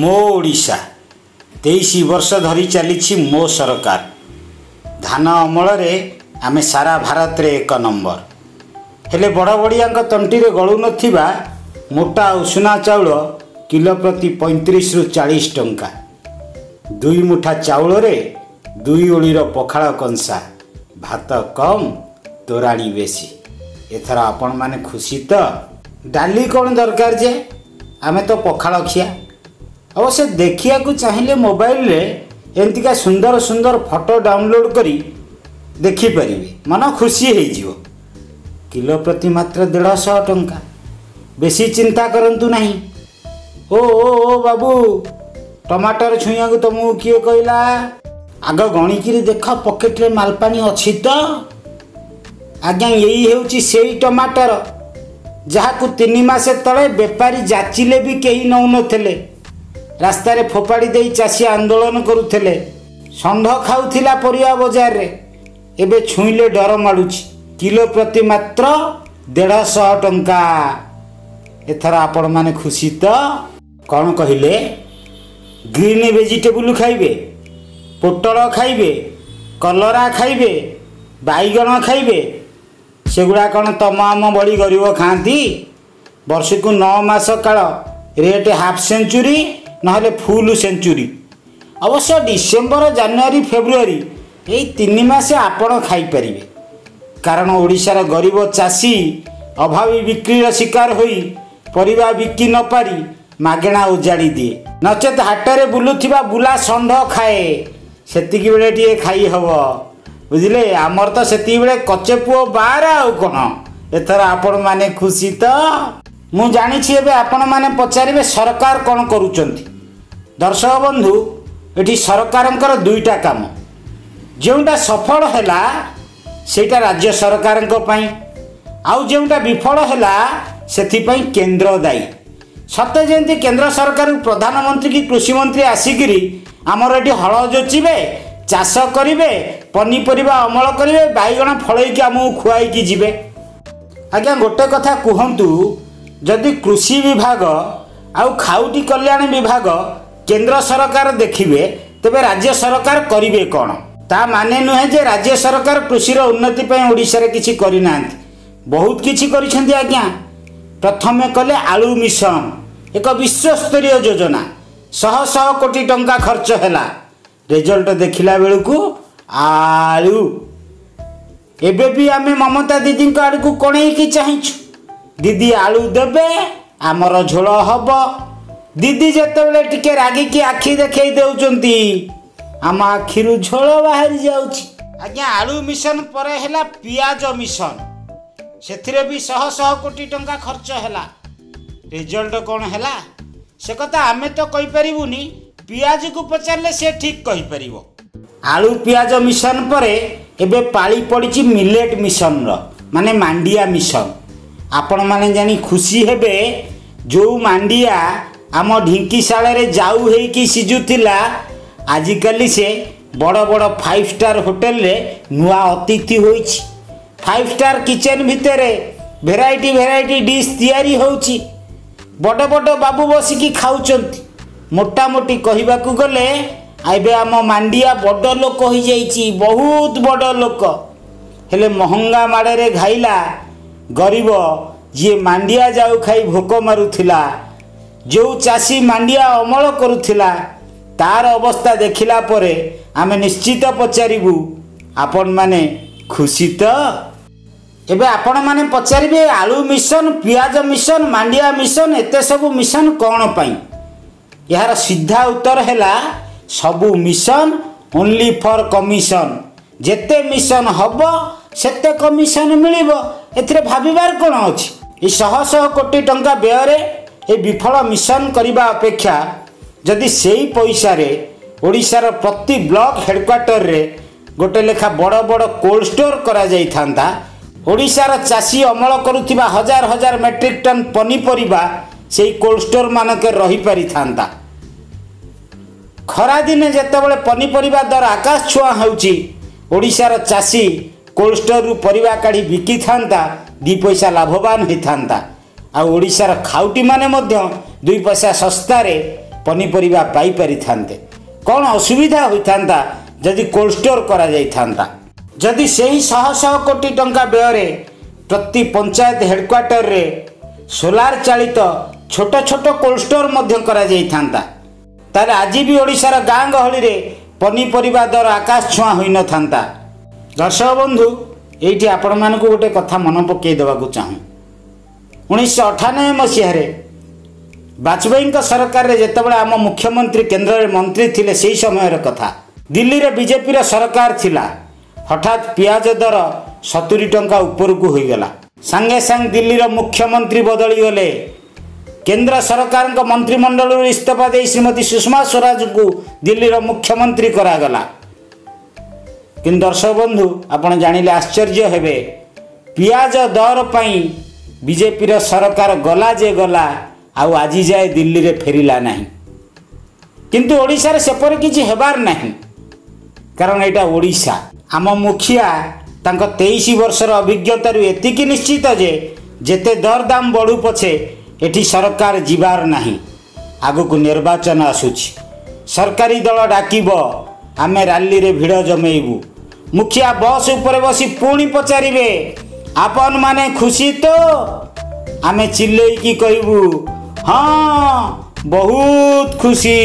ମୋ ଓଡ଼ିଶା 23 ବର୍ଷ ଧରି ଚାଲିଛି ମୋ ସରକାର। ଧାନ ଅମଳରେ ଆମେ ସାରା ଭାରତରେ ଏକ ନମ୍ବର। ହେଲେ ବଡ଼ ବଡ଼ିଆଙ୍କ ତଣ୍ଟିରେ ଗଳୁନଥିବା ମୋଟା ଉଷୁନା ଚାଉଳ କିଲୋ ପ୍ରତି 35ରୁ 40 ଟଙ୍କା। ଦୁଇ ମୁଠା ଚାଉଳରେ ଦୁଇ ଓଳିର ପଖାଳ କଂସା, ଭାତ କମ୍ ତୋରାଣି ବେଶୀ। ଏଥର ଆପଣମାନେ ଖୁସି ତ? ଡାଲି କ'ଣ ଦରକାର ଯେ, ଆମେ ତ ପଖାଳ ଖିଆ। ଅବଶ୍ୟ ଦେଖିବାକୁ ଚାହିଁଲେ ମୋବାଇଲରେ ଏମିତିକା ସୁନ୍ଦର ସୁନ୍ଦର ଫଟୋ ଡାଉନଲୋଡ଼ କରି ଦେଖିପାରିବେ, ମନ ଖୁସି ହେଇଯିବ। କିଲୋ ପ୍ରତି ମାତ୍ର 150 ଟଙ୍କା। ବେଶୀ ଚିନ୍ତା କରନ୍ତୁ ନାହିଁ। ଓ ଓ ଓ ବାବୁ, ଟମାଟର ଛୁଇଁବାକୁ ତୁମକୁ କିଏ କହିଲା? ଆଗ ଗଣିକିରି ଦେଖ ପକେଟରେ ମାଲପାଣି ଅଛି ତ? ଆଜ୍ଞା, ଏଇ ହେଉଛି ସେଇ ଟମାଟର ଯାହାକୁ 3 ମାସ ତଳେ ବେପାରୀ ଯାଚିଲେ ବି କେହି ନେଉନଥିଲେ। ରାସ୍ତାରେ ଫୋପାଡ଼ି ଦେଇ ଚାଷୀ ଆନ୍ଦୋଳନ କରୁଥିଲେ। ଷଣ୍ଢ ଖାଉଥିଲା ପରିବା ବଜାରରେ, ଏବେ ଛୁଇଁଲେ ଡର ମାଡ଼ୁଛି। କିଲୋ ପ୍ରତି ମାତ୍ର 150 ଟଙ୍କା। ଏଥର ଆପଣମାନେ ଖୁସି ତ? କ'ଣ କହିଲେ? ଗ୍ରୀନ୍ ଭେଜିଟେବୁଲ୍ ଖାଇବେ, ପୋଟଳ ଖାଇବେ, କଲରା ଖାଇବେ, ବାଇଗଣ ଖାଇବେ। ସେଗୁଡ଼ା କ'ଣ ତମ ଆମ ଭଳି ଗରିବ ଖାଆନ୍ତି? ବର୍ଷକୁ 9 ମାସ କାଳ ରେଟ୍ ହାଫ୍ ସେଞ୍ଚୁରୀ ନହେଲେ ଫୁଲ୍ ସେଞ୍ଚୁରୀ। ଅବଶ୍ୟ ଡିସେମ୍ବର, ଜାନୁଆରୀ, ଫେବୃଆରୀ ଏଇ 3 ମାସ ଆପଣ ଖାଇପାରିବେ। କାରଣ ଓଡ଼ିଶାର ଗରିବ ଚାଷୀ ଅଭାବୀ ବିକ୍ରିର ଶିକାର ହୋଇ ପରିବା ବିକି ନପାରି ମାଗଣା ଉଜାଡ଼ି ଦିଏ। ନଚେତ୍ ହାଟରେ ବୁଲୁଥିବା ବୁଲା ଷଣ୍ଢ ଖାଏ। ସେତିକି ବେଳେ ଟିକେ ଖାଇ ହେବ, ବୁଝିଲେ? ଆମର ତ ସେତିକି ବେଳେ କଚେ ପୁଅ ବାର, ଆଉ କ'ଣ? ଏଥର ଆପଣମାନେ ଖୁସି ତ? ମୁଁ ଜାଣିଛି ଏବେ ଆପଣମାନେ ପଚାରିବେ ସରକାର କ'ଣ କରୁଛନ୍ତି। ଦର୍ଶକ ବନ୍ଧୁ, ଏଠି ସରକାରଙ୍କର ଦୁଇଟା କାମ। ଯେଉଁଟା ସଫଳ ହେଲା ସେଇଟା ରାଜ୍ୟ ସରକାରଙ୍କ ପାଇଁ, ଆଉ ଯେଉଁଟା ବିଫଳ ହେଲା ସେଥିପାଇଁ କେନ୍ଦ୍ର ଦାୟୀ। ସତେ ଯେମିତି କେନ୍ଦ୍ର ସରକାର ପ୍ରଧାନମନ୍ତ୍ରୀ କି କୃଷିମନ୍ତ୍ରୀ ଆସିକିରି ଆମର ଏଠି ହଳ ଯୋଚିବେ, ଚାଷ କରିବେ, ପନିପରିବା ଅମଳ କରିବେ, ବାଇଗଣ ଫଳେଇକି ଆମକୁ ଖୁଆଇକି ଯିବେ। ଆଜ୍ଞା, ଗୋଟେ କଥା କୁହନ୍ତୁ, ଯଦି କୃଷି ବିଭାଗ ଆଉ ଖାଉଟି କଲ୍ୟାଣ ବିଭାଗ କେନ୍ଦ୍ର ସରକାର ଦେଖିବେ, ତେବେ ରାଜ୍ୟ ସରକାର କରିବେ କ'ଣ? ତା ମାନେ ନୁହେଁ ଯେ ରାଜ୍ୟ ସରକାର କୃଷିର ଉନ୍ନତି ପାଇଁ ଓଡ଼ିଶାରେ କିଛି କରିନାହାନ୍ତି। ବହୁତ କିଛି କରିଛନ୍ତି ଆଜ୍ଞା। ପ୍ରଥମେ କଲେ ଆଳୁ ମିଶନ, ଏକ ବିଶ୍ୱସ୍ତରୀୟ ଯୋଜନା। ଶହ ଶହ କୋଟି ଟଙ୍କା ଖର୍ଚ୍ଚ ହେଲା। ରେଜଲ୍ଟ ଦେଖିଲା ବେଳକୁ ଆଳୁ। ଏବେ ବି ଆମେ ମମତା ଦିଦିଙ୍କ ଆଡ଼କୁ କଣେଇକି ଚାହିଁଛୁ। ଦିଦି ଆଳୁ ଦେବେ, ଆମର ଝୋଳ ହବ। ଦିଦି ଯେତେବେଳେ ଟିକେ ରାଗିକି ଆଖି ଦେଖେଇ ଦେଉଛନ୍ତି, ଆମ ଆଖିରୁ ଝୋଳ ବାହାରି ଯାଉଛି। ଆଜ୍ଞା, ଆଳୁ ମିଶନ ପରେ ହେଲା ପିଆଜ ମିଶନ। ସେଥିରେ ବି ଶହ ଶହ କୋଟି ଟଙ୍କା ଖର୍ଚ୍ଚ ହେଲା। ରେଜଲ୍ଟ କ'ଣ ହେଲା ସେ କଥା ଆମେ ତ କହିପାରିବୁନି, ପିଆଜକୁ ପଚାରିଲେ ସେ ଠିକ୍ କହିପାରିବ। ଆଳୁ ପିଆଜ ମିଶନ ପରେ ଏବେ ପାଳି ପଡ଼ିଛି ମିଲେଟ୍ ମିଶନର, ମାନେ ମାଣ୍ଡିଆ ମିଶନ। ଆପଣମାନେ ଜାଣି ଖୁସି ହେବେ, ଯେଉଁ ମାଣ୍ଡିଆ ଆମ ଢିଙ୍କିଶାଳରେ ଜାଉ ହେଇକି ସିଝୁଥିଲା, ଆଜିକାଲି ସେ ବଡ଼ ବଡ଼ 5 ଷ୍ଟାର ହୋଟେଲରେ ନୂଆ ଅତିଥି ହୋଇଛି। 5 ଷ୍ଟାର କିଚେନ୍ ଭିତରେ ଭେରାଇଟି ଭେରାଇଟି ଡିସ୍ ତିଆରି ହେଉଛି, ବଡ଼ ବଡ଼ ବାବୁ ବସିକି ଖାଉଛନ୍ତି। ମୋଟାମୋଟି କହିବାକୁ ଗଲେ ଏବେ ଆମ ମାଣ୍ଡିଆ ବଡ଼ ଲୋକ ହୋଇଯାଇଛି, ବହୁତ ବଡ଼ ଲୋକ। ହେଲେ ମହଙ୍ଗା ମାଡ଼ରେ ଘାଇଲା ଗରିବ ଯିଏ ମାଣ୍ଡିଆ ଯାଉ ଖାଇ ଭୋକ ମାରୁଥିଲା, ଯେଉଁ ଚାଷୀ ମାଣ୍ଡିଆ ଅମଳ କରୁଥିଲା, ତାର ଅବସ୍ଥା ଦେଖିଲା ପରେ ଆମେ ନିଶ୍ଚିତ ପଚାରିବୁ, ଆପଣମାନେ ଖୁସି ତ? ଏବେ ଆପଣମାନେ ପଚାରିବେ, ଆଳୁ ମିଶନ, ପିଆଜ ମିଶନ, ମାଣ୍ଡିଆ ମିଶନ, ଏତେ ସବୁ ମିଶନ କ'ଣ ପାଇଁ? ଏହାର ସିଧା ଉତ୍ତର ହେଲା, ସବୁ ମିଶନ ଓନ୍ଲି ଫର୍ କମିଶନ। ଯେତେ ମିଶନ ହେବ ସେତେ କମିଶନ ମିଳିବ। ଏଥିରେ ଭାବିବାର କ'ଣ ଅଛି? ଏ ଶହ ଶହ କୋଟି ଟଙ୍କା ବ୍ୟୟରେ ଏ ବିଫଳ ମିଶନ କରିବା ଅପେକ୍ଷା ଯଦି ସେଇ ପଇସାରେ ଓଡ଼ିଶାର ପ୍ରତି ବ୍ଲକ ହେଡ଼କ୍ୱାର୍ଟରରେ ଗୋଟେ ଲେଖା ବଡ଼ ବଡ଼ କୋଲ୍ଡ ଷ୍ଟୋର କରାଯାଇଥାନ୍ତା, ଓଡ଼ିଶାର ଚାଷୀ ଅମଳ କରୁଥିବା ହଜାର ହଜାର ମେଟ୍ରିକ୍ ଟନ୍ ପନିପରିବା ସେଇ କୋଲ୍ଡ ଷ୍ଟୋର ମାନଙ୍କରେ ରହିପାରିଥାନ୍ତା। ଖରାଦିନେ ଯେତେବେଳେ ପନିପରିବା ଦର ଆକାଶ ଛୁଆଁ ହେଉଛି, ଓଡ଼ିଶାର ଚାଷୀ କୋଲ୍ଡ ଷ୍ଟୋରରୁ ପରିବା କାଢ଼ି ବିକିଥାନ୍ତା, 2 ପଇସା ଲାଭବାନ ହୋଇଥାନ୍ତା, ଆଉ ଓଡ଼ିଶାର ଖାଉଟିମାନେ ମଧ୍ୟ 2 ପଇସା ଶସ୍ତାରେ ପନିପରିବା ପାଇପାରିଥାନ୍ତେ। କ'ଣ ଅସୁବିଧା ହୋଇଥାନ୍ତା ଯଦି କୋଲ୍ଡ ଷ୍ଟୋର କରାଯାଇଥାନ୍ତା? ଯଦି ସେହି ଶହ ଶହ କୋଟି ଟଙ୍କା ବ୍ୟୟରେ ପ୍ରତି ପଞ୍ଚାୟତ ହେଡ଼କ୍ୱାର୍ଟରରେ ସୋଲାର ଚାଳିତ ଛୋଟ ଛୋଟ କୋଲ୍ଡ ଷ୍ଟୋର ମଧ୍ୟ କରାଯାଇଥାନ୍ତା, ତାହେଲେ ଆଜି ବି ଓଡ଼ିଶାର ଗାଁ ଗହଳିରେ ପନିପରିବା ଦର ଆକାଶ ଛୁଆଁ ହୋଇନଥାନ୍ତା। ଦର୍ଶକ ବନ୍ଧୁ, ଏଇଠି ଆପଣମାନଙ୍କୁ ଗୋଟେ କଥା ମନେ ପକାଇ ଦେବାକୁ ଚାହୁଁ। 1998 ମସିହାରେ ବାଜପେୟୀଙ୍କ ସରକାରରେ ଯେତେବେଳେ ଆମ ମୁଖ୍ୟମନ୍ତ୍ରୀ କେନ୍ଦ୍ରରେ ମନ୍ତ୍ରୀ ଥିଲେ, ସେହି ସମୟର କଥା। ଦିଲ୍ଲୀରେ ବିଜେପିର ସରକାର ଥିଲା। ହଠାତ୍ ପିଆଜ ଦର 70 ଟଙ୍କା ଉପରକୁ ହୋଇଗଲା। ସାଙ୍ଗେ ସାଙ୍ଗେ ଦିଲ୍ଲୀର ମୁଖ୍ୟମନ୍ତ୍ରୀ ବଦଳିଗଲେ। କେନ୍ଦ୍ର ସରକାରଙ୍କ ମନ୍ତ୍ରିମଣ୍ଡଳରୁ ଇସ୍ତଫା ଦେଇ ଶ୍ରୀମତୀ ସୁଷମା ସ୍ୱରାଜଙ୍କୁ ଦିଲ୍ଲୀର ମୁଖ୍ୟମନ୍ତ୍ରୀ କରାଗଲା। କିନ୍ତୁ ଦର୍ଶକ ବନ୍ଧୁ, ଆପଣ ଜାଣିଲେ ଆଶ୍ଚର୍ଯ୍ୟ ହେବେ, ପିଆଜ ଦର ପାଇଁ ବିଜେପିର ସରକାର ଗଲା ଯେ ଗଲା, ଆଉ ଆଜି ଯାଏ ଦିଲ୍ଲୀରେ ଫେରିଲା ନାହିଁ। କିନ୍ତୁ ଓଡ଼ିଶାରେ ସେପରି କିଛି ହେବାର ନାହିଁ, କାରଣ ଏଇଟା ଓଡ଼ିଶା। ଆମ ମୁଖିଆ ତାଙ୍କ 23 ବର୍ଷର ଅଭିଜ୍ଞତାରୁ ଏତିକି ନିଶ୍ଚିତ ଯେ ଯେତେ ଦରଦାମ ବଢ଼ୁ ପଛେ ଏଠି ସରକାର ଯିବାର ନାହିଁ। ଆଗକୁ ନିର୍ବାଚନ ଆସୁଛି, ସରକାରୀ ଦଳ ଡାକିବ, ଆମେ ରାଲିରେ ଭିଡ଼ ଜମେଇବୁ। ମୁଖିଆ ବସ୍ ଉପରେ ବସି ପୁଣି ପଚାରିବେ, ଆପଣମାନେ ଖୁସି ତ? ଆମେ ଚିଲେଇକି କହିବୁ, ହଁ, ବହୁତ ଖୁସି।